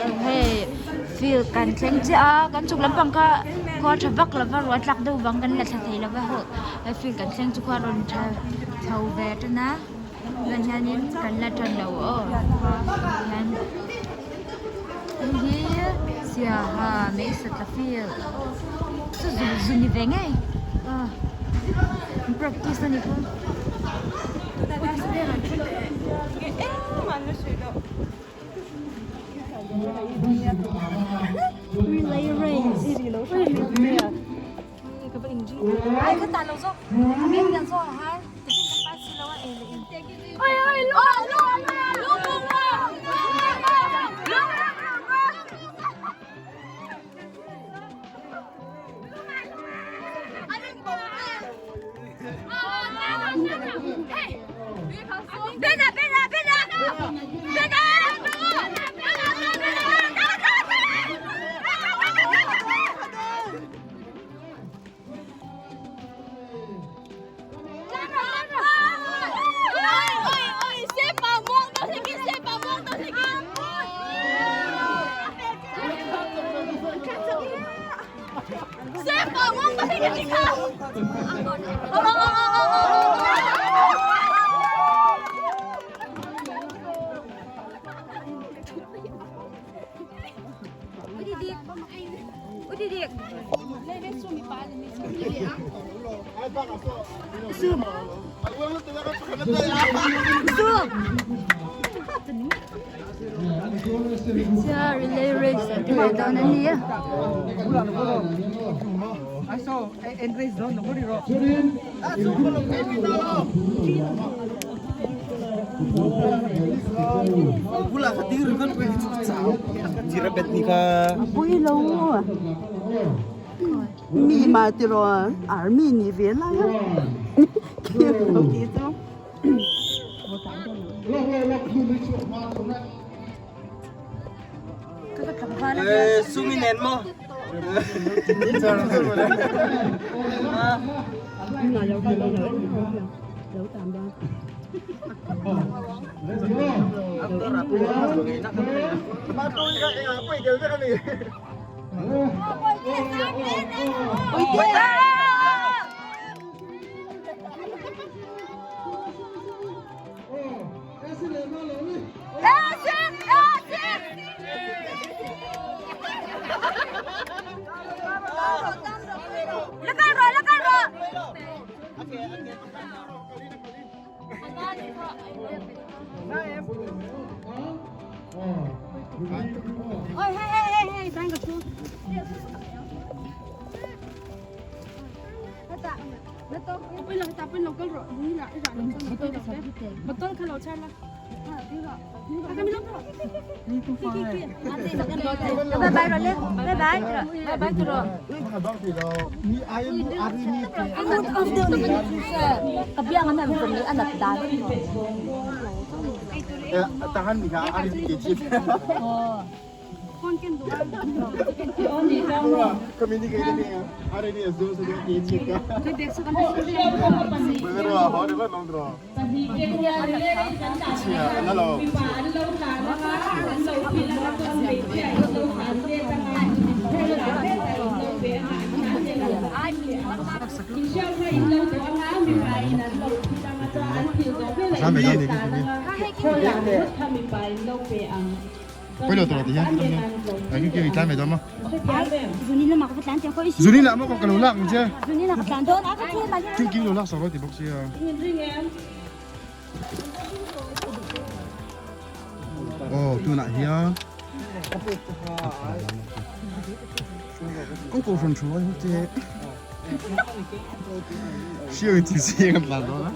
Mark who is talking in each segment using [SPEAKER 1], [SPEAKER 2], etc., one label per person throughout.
[SPEAKER 1] Hei field kan thleng chiah a kan chhuk lampang kha khua tha vak lova ruah tlak deuh vang kan la thla thei lova hei field kan thleng chu khua rawn tha chho ve tan a tunah hianin kan la tan lo aw tihian hei hi siaha meisatla field chu zu zu ni ve ngei aw practice a ni kha. Relay race. Relay race an ti leh dawn a nia.
[SPEAKER 2] Mi ma tiraw army ni ve lai a khi lo ti chu.
[SPEAKER 3] Sumi nen maw?
[SPEAKER 1] Bye bye rồi lên. Bye bye. Bye bye rồi. Ka biang an an ni an at dan.
[SPEAKER 4] Tahan mi kha an ti chi. Communicate ni are ni azu sa ti chi ka. Bro, ho de ba nong bro. Chia na lo. Poi lo tawh ti hian ai ki ki tlan mai dawn maw
[SPEAKER 1] Zunin lamah ka va tlan tiang pawh i si.
[SPEAKER 4] Zunin lamah ka lo lak ang che.
[SPEAKER 1] Zunin ah ka tlan dawn a ka thil mah hian.
[SPEAKER 4] Kim kim lo lak sak lo ti bawk sia. Aw tunah hian kan kohhran thu ai hawk che. Siang in thil siang an tlan dawn a.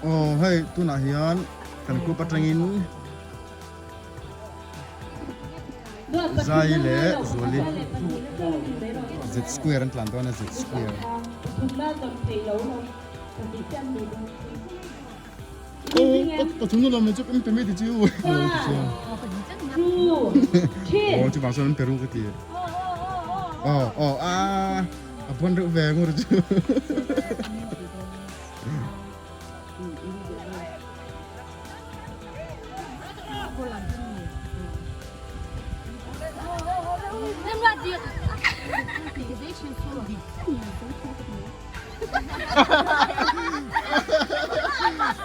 [SPEAKER 4] Aw hei tunah hian kan group atangin Zai leh Zuali Z square an tlan dawn a Z square. Pathum na lam chu kan pe mai ti chu. Aw chu vang chuan an pe ru ka ti. Aw aw a a bon reuh ve ngur chu.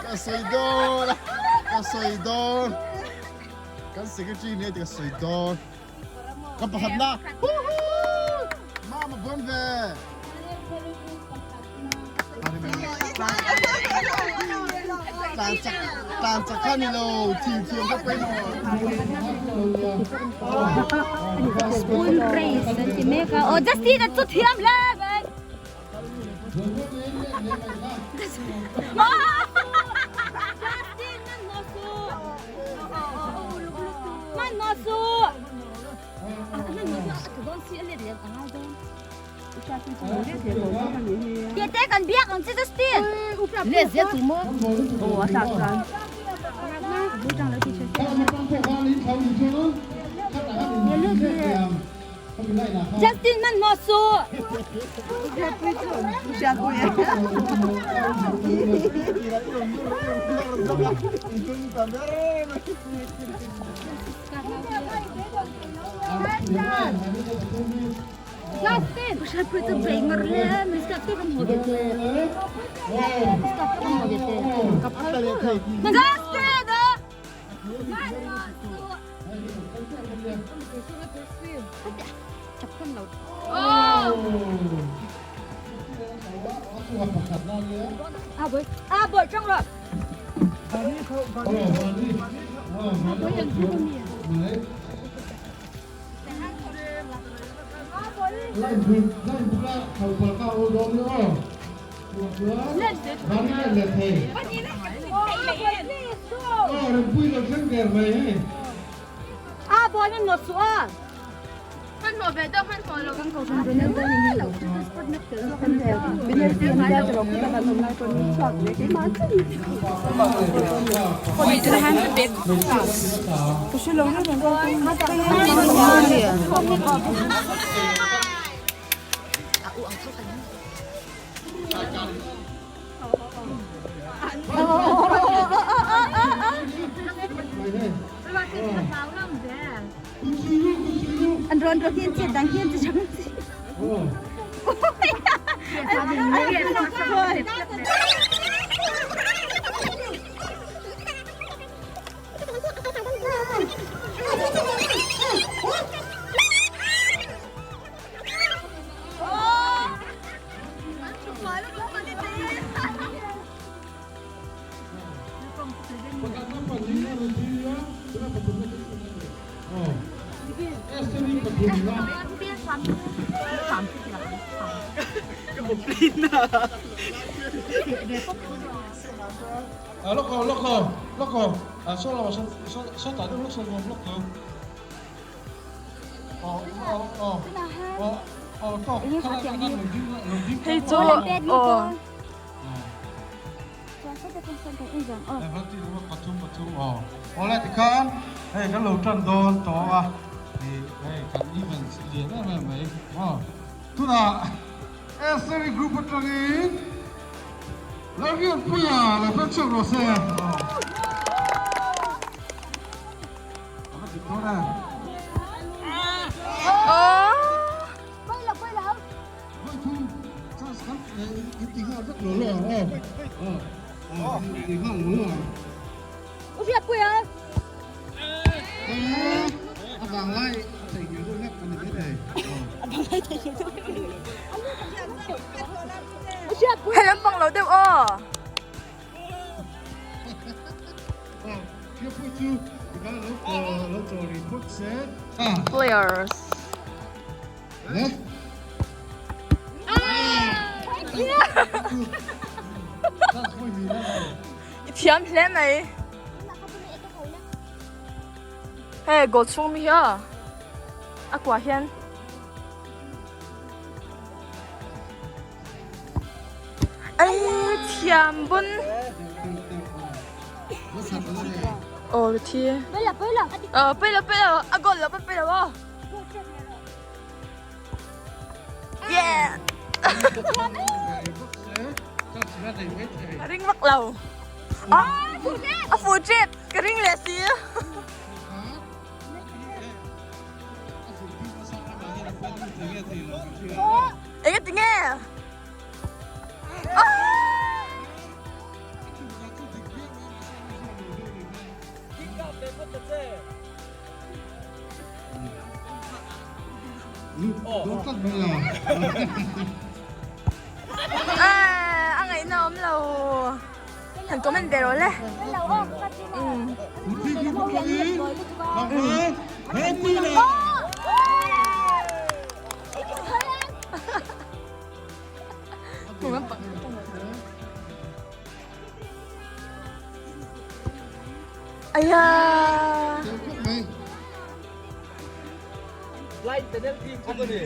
[SPEAKER 4] Ka sawi dawn a, ka sawi dawn. Kan secretary nia ti ka sawi dawn. Ka pakhat na. Mama bon ve. Tlan chak tlan chak kha ni lo thil thiam ka pawimawh.
[SPEAKER 1] Spoon race an ti mek a. Aw Justin a chu thiam hle mai. Justin man maw su. Man maw su. Man maw su a tha dawn si a let leh a ngai dawn. Tete kan biak ang che Justin. Le zia chu mo.
[SPEAKER 2] Aw a tlak chuan.
[SPEAKER 1] Justin man mo su. Justin. Pasal pui chu bei ngar le mi step te kan ho ve te. Step te kan ho ve te. Justin ah. A boi a boi trong rồi. A boi man ngọt sữa. An rawn ro hian chet dang hian chi chang chi.
[SPEAKER 5] Hei chu aw.
[SPEAKER 6] Awle tikhan hei kan lo tan dawn tawh a hei kan event lian em em mai maw tunah Estheri group atangin Lalrianpuia lo hre chhuak rawh se.
[SPEAKER 5] Hei lampang lo deuh aw. Players. I thiam hle mai. Hei goal chhung mi hi a a kuah hian Ei thiam bun. Aw thi. Ờ pei lo pei lo a goal lo pei lo aw. Yeah. Ring vak lo. Ah, a fu chep ka ring leh si. A ngaihna awm lo. Han comment ve rawh le. Aya.
[SPEAKER 3] Blind penalty chu ka ni.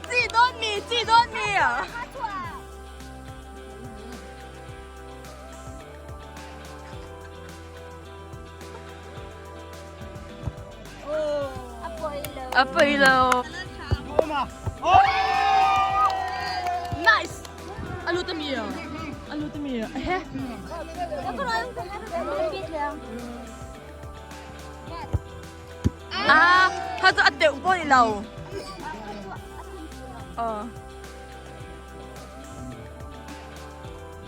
[SPEAKER 5] Chi dawn mi, chi dawn mi. A pawi lo. Nice. A lut a mi. A lut a mi. He. Ah, kha chu a teuh pawh ni lo. Aw.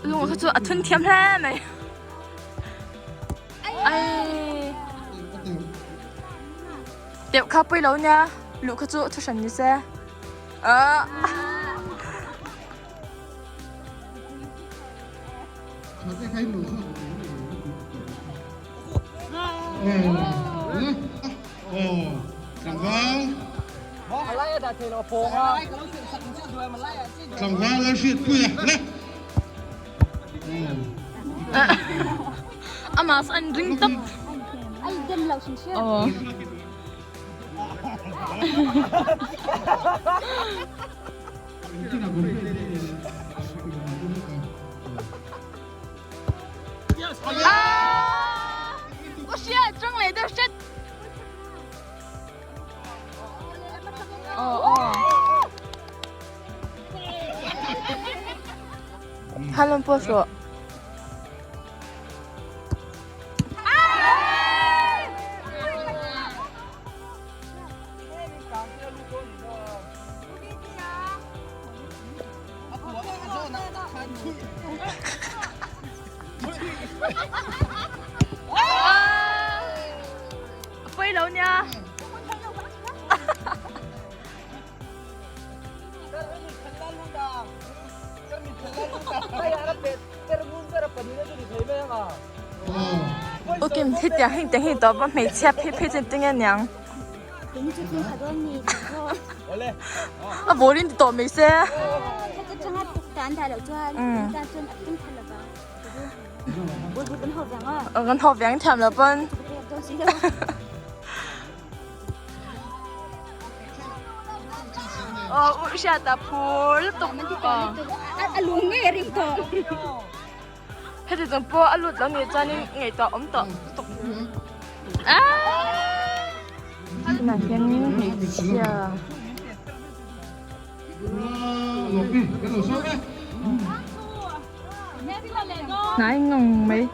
[SPEAKER 5] Lung kha chu a thun thiam hle mai. Ai. Teuh kha pui lo nia. Luh kha chu thu hran ni se. Ah. Amah an ring tap.
[SPEAKER 1] Ai den lo sin sia.
[SPEAKER 5] Oh. Ah! Shit, trang leh deuh shit. Oh, oh. Halon post rawh. Pui lo nia. Ukim thi tiang heng tiang hi to ba hmeichhia phei phei chen tinge niang. A ball in ti tawh mai se. Kan ho veng thiam lo pawn. Aw u hriat a phur lutuk.
[SPEAKER 1] A lung ngei ring tawh.
[SPEAKER 5] Heti chung pawh a lut lo nih chuanin ngaihtuah awm tawh lutuk. Tunah hianin hmeichhia hnai ngang mai.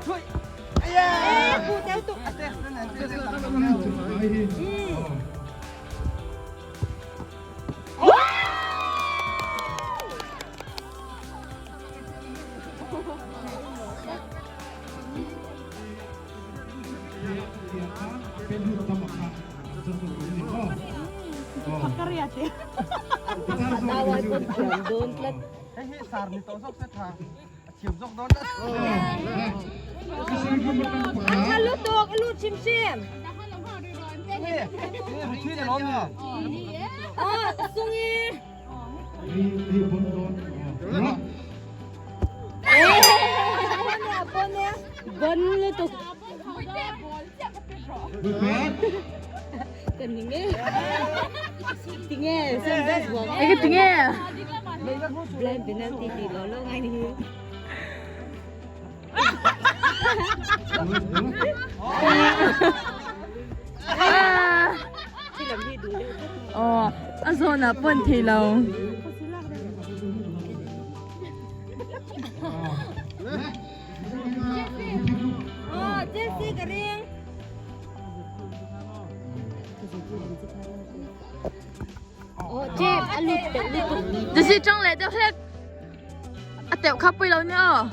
[SPEAKER 5] Aw a zawnah pawn thei lo. Jesse chang leh deuh hlek. A teuh kha pui lo nia aw.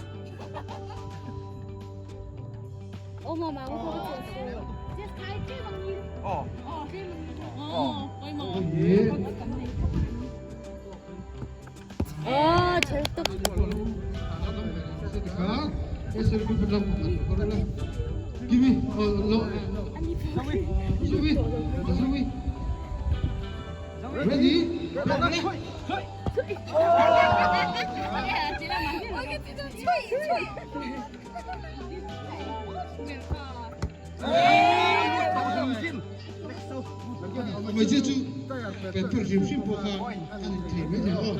[SPEAKER 6] Hmeichhia chu paper hrim hrim pawh kha an in thei mai thei aw.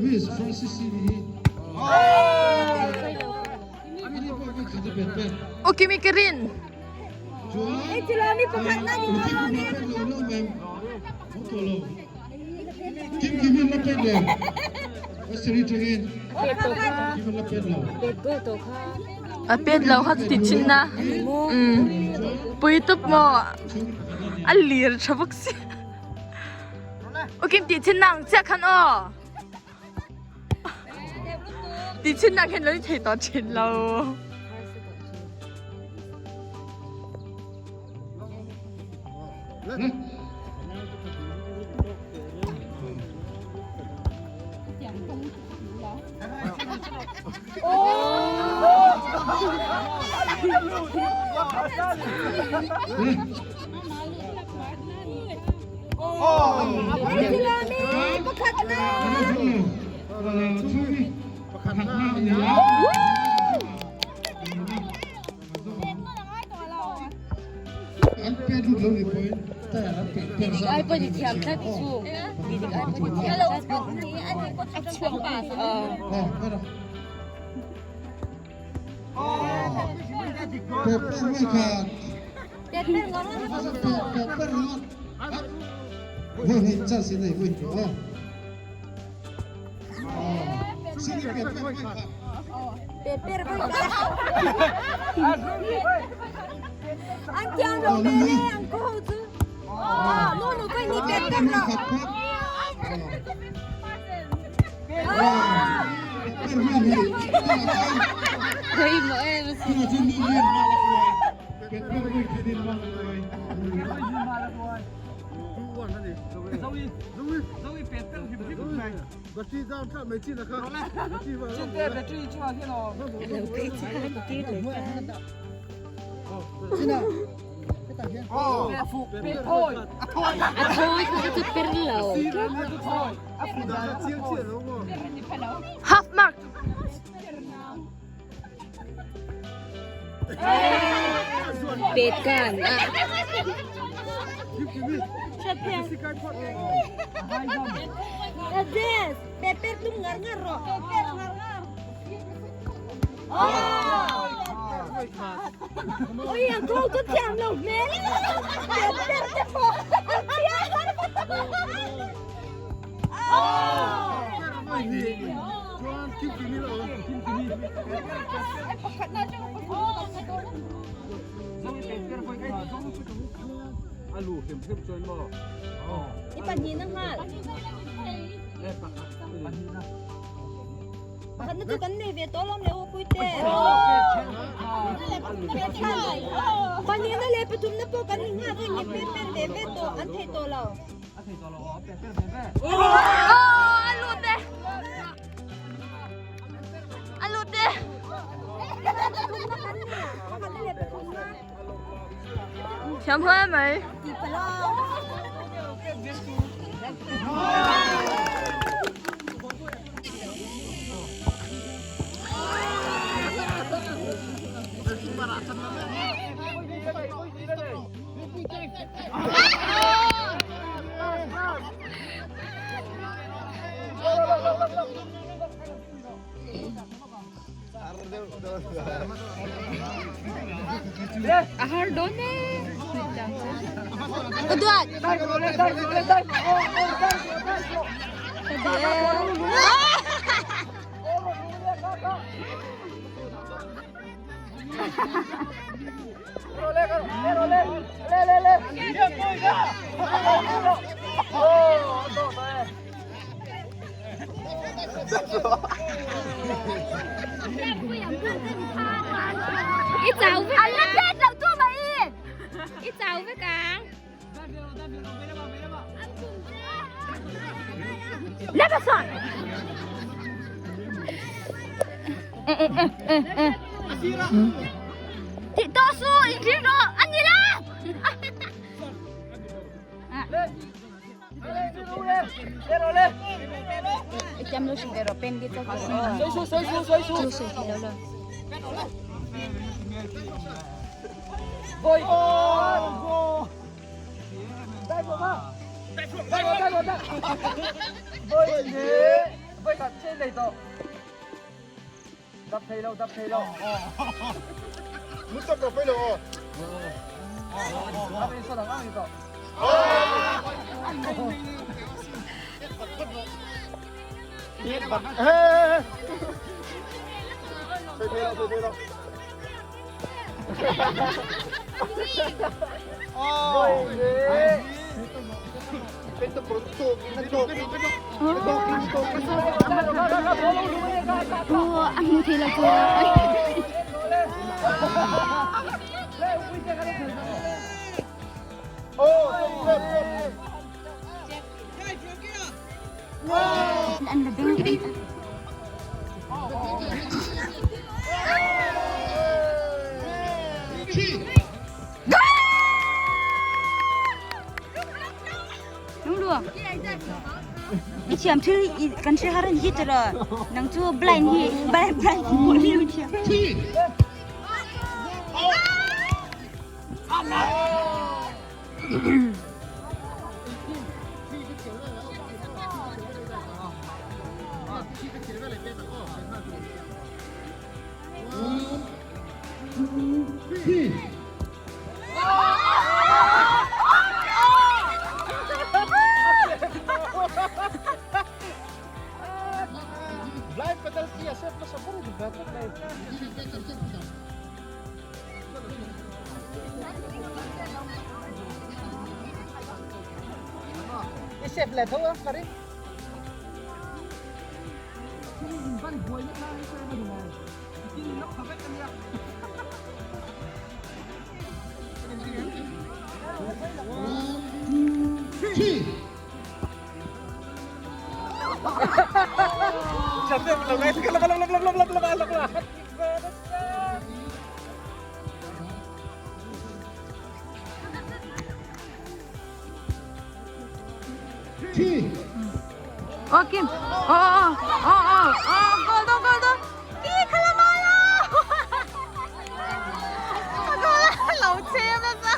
[SPEAKER 6] Miss Francis hi.
[SPEAKER 5] Ukimi ka rin. A pet lo kha ti chin na. Pui tup mo. A lir tha bok si. Ukim ti chin nang chia khan o. Ti chin nang hen lo ni thei to chin lo.
[SPEAKER 1] Ai pawh ni thiam tlat chu. Didik ai pawh ni thiam tlat. A chhuak pa. An thiam lo ve le an ko ho chu. Nu nu kai ni pet pet lo.
[SPEAKER 5] Half mark.
[SPEAKER 1] Pet kan.
[SPEAKER 2] Pepper tum ngar ngar ro. Pepper ngar ngar. Ôi ang cô chú thiam lo mẹ. Pepper te po. Ang thiam. Ipanhin ang hal. Pakhat na chu kan nei ve tawh lawm le u Puite. Pahnih na leh pathum na pawh kan ni nghak a nge per per ve ve tawh an thei tawh lo.
[SPEAKER 5] Oh, a lut e. A lut e. Thiam hle mai.
[SPEAKER 1] A har dawn e. Ka duat. Ka duh e. I chau vek An la pet lo tu mai I chau vek ang Never son Ti to su in thlir rawh a ni la A hmu thei lo chu. An la beng. Đúng rồi. I thiam thil kan hre har an hi tara nang chu blind hi blind blind pawh hi lo thiam.
[SPEAKER 5] Oh Kim. Oh oh oh oh oh goal do goal do. Ki khalamala. Goal lo chem na sa.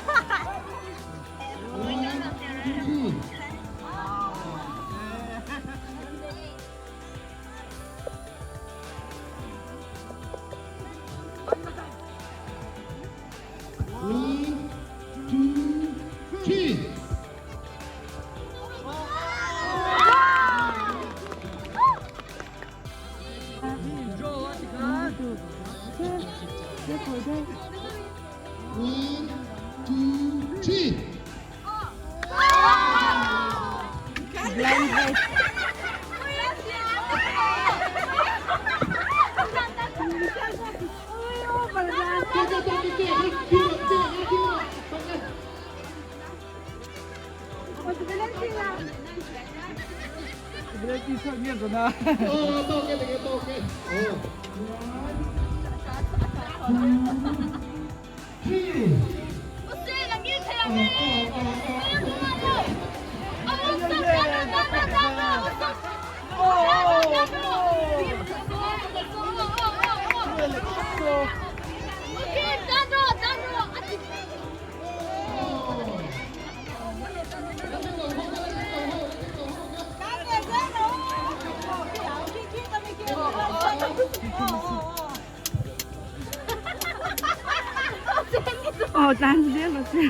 [SPEAKER 2] Aw tlan zel rawh se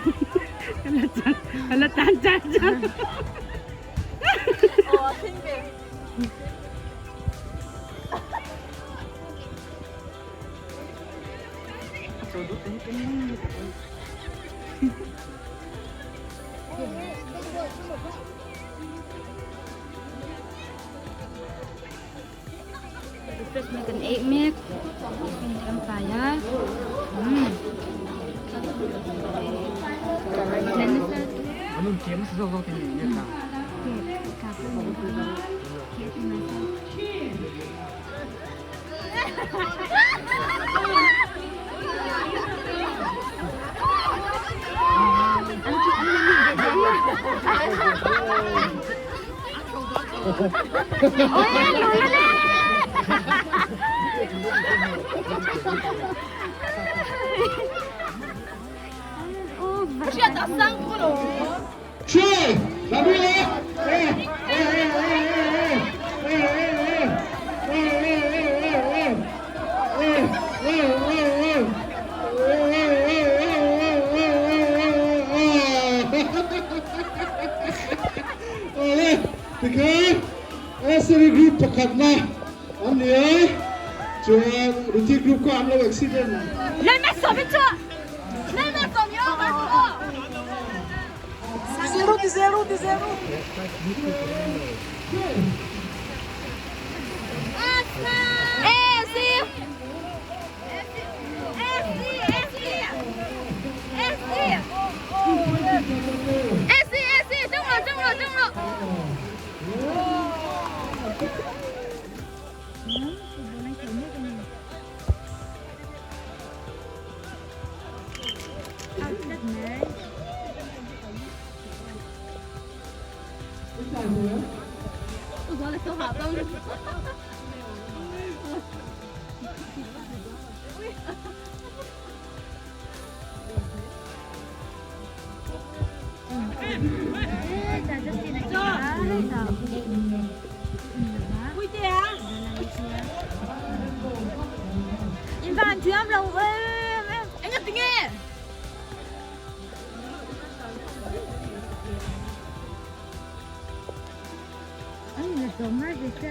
[SPEAKER 2] ka la chan ka la tan chan chan.
[SPEAKER 1] Refreshment kan ei mek kan fai a
[SPEAKER 6] Tikhan Aseri group pakhatna an ni a, chuan Ruthi group kha an lo accident.
[SPEAKER 1] In van thiam lo em em. Anh ngập nghe. Anh là giống ai vậy chứ?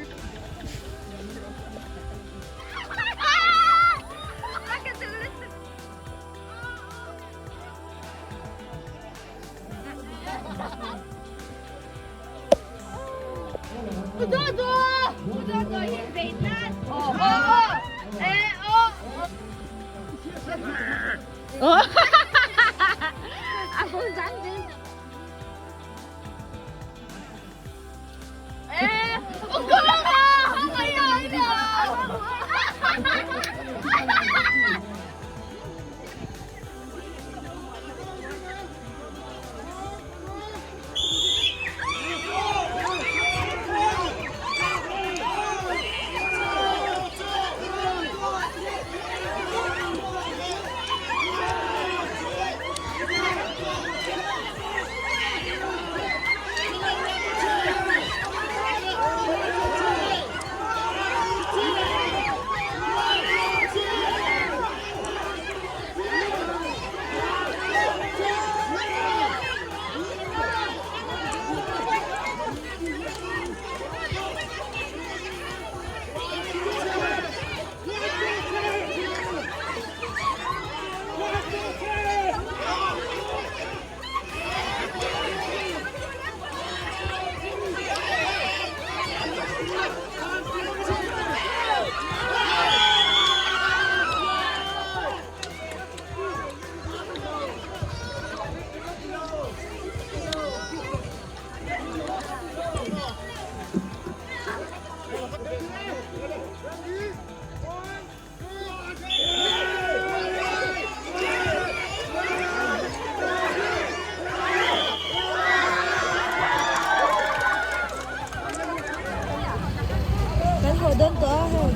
[SPEAKER 1] Kan haw dawn tawh a hei.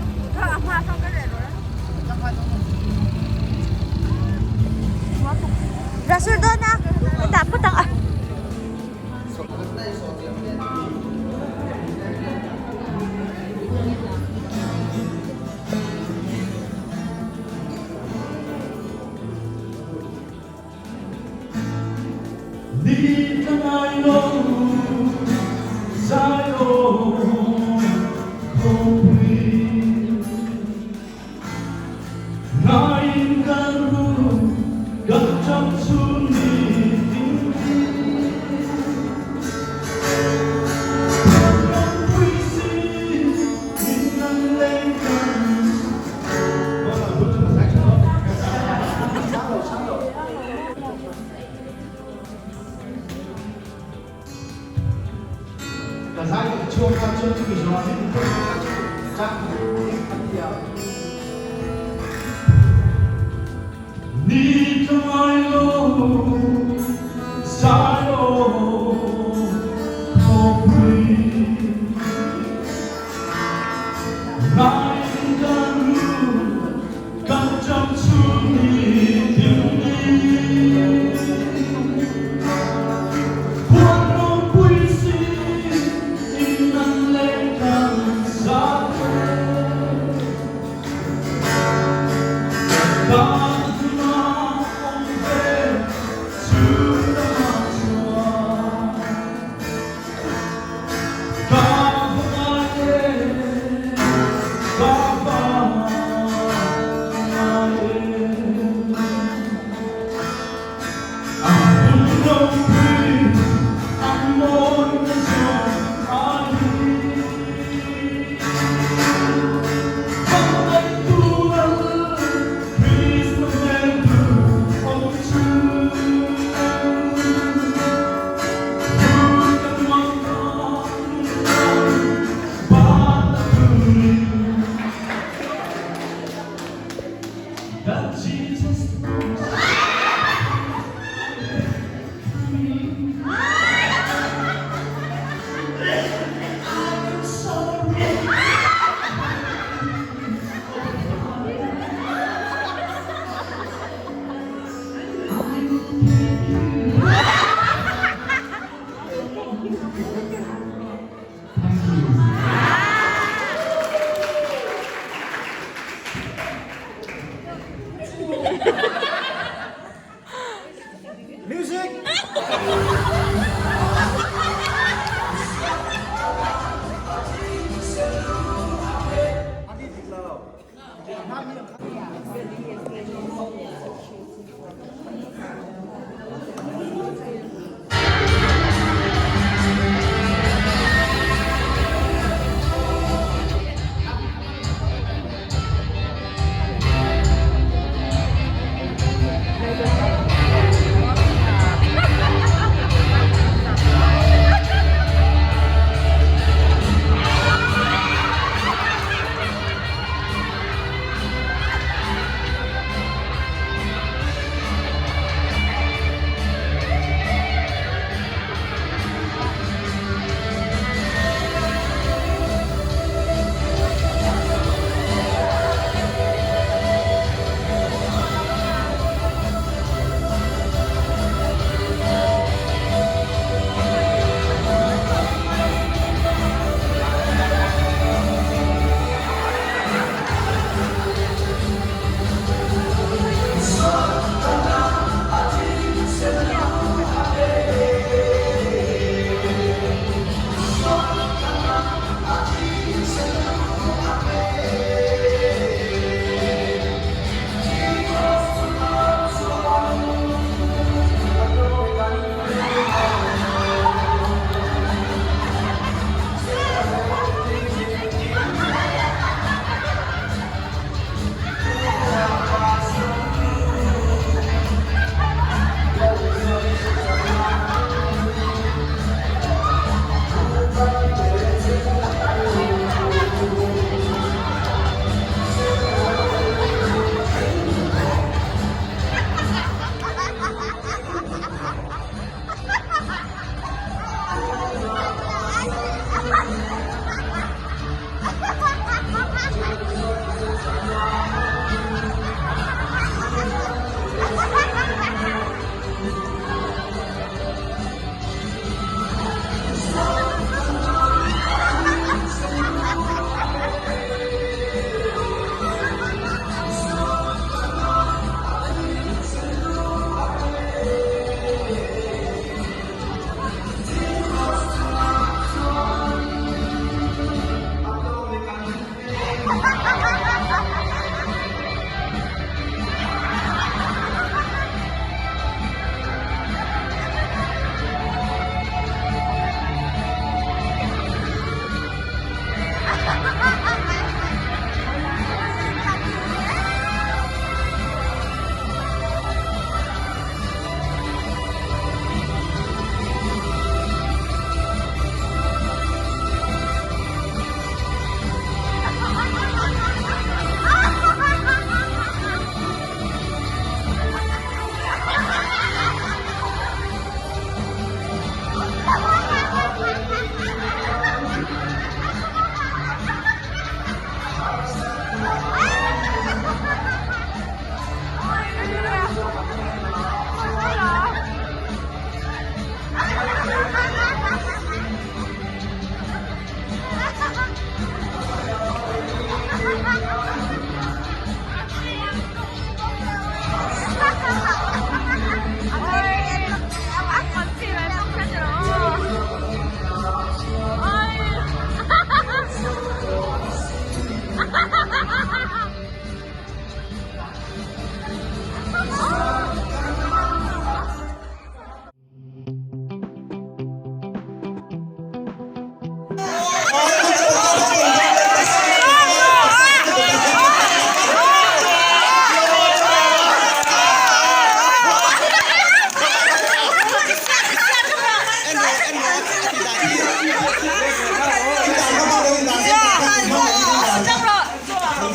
[SPEAKER 1] Rasul dawn a ka dah phawt ang a.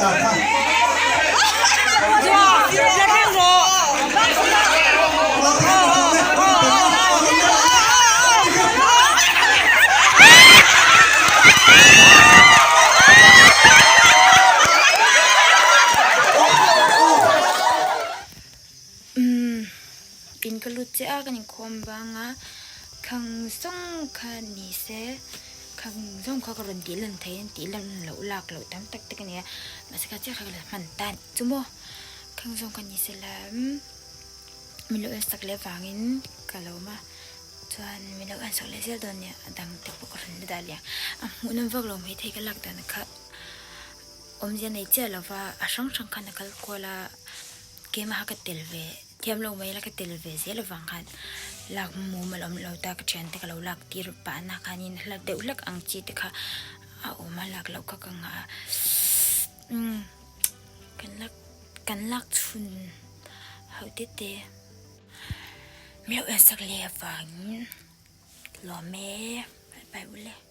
[SPEAKER 1] Umm in ka lut chiah a kan inkhawm vang a khang zawng kha ni se khang zawng kha ka rawn tih lan thei a tih lan loh lak loh tam tak te ka nei a mahse kha chiah kha ka la hman tan chu maw khang zawng kha ni se la min lo en sak leh vangin ka lo awm a chuan min lo en sak leh zel dawn nia a dang te pawh ka rawn la dah leh ang a hmuhnawm vak lo maithei ka lak dan kha awmzia nei chiah lova a hrang hrang khan a kal kual a. Keimah ka tel ve thiam lo mai la ka tel ve zel avang khan lak mumal awm lo ta ka thiante ka lo lak tir pah na khanin hla deuh hlek ang chi te kha a awm a lak loh kha ka nghah a umm kan lak kan lak chhun ho te te miau en sak leh avangin lawm e bye bye ule.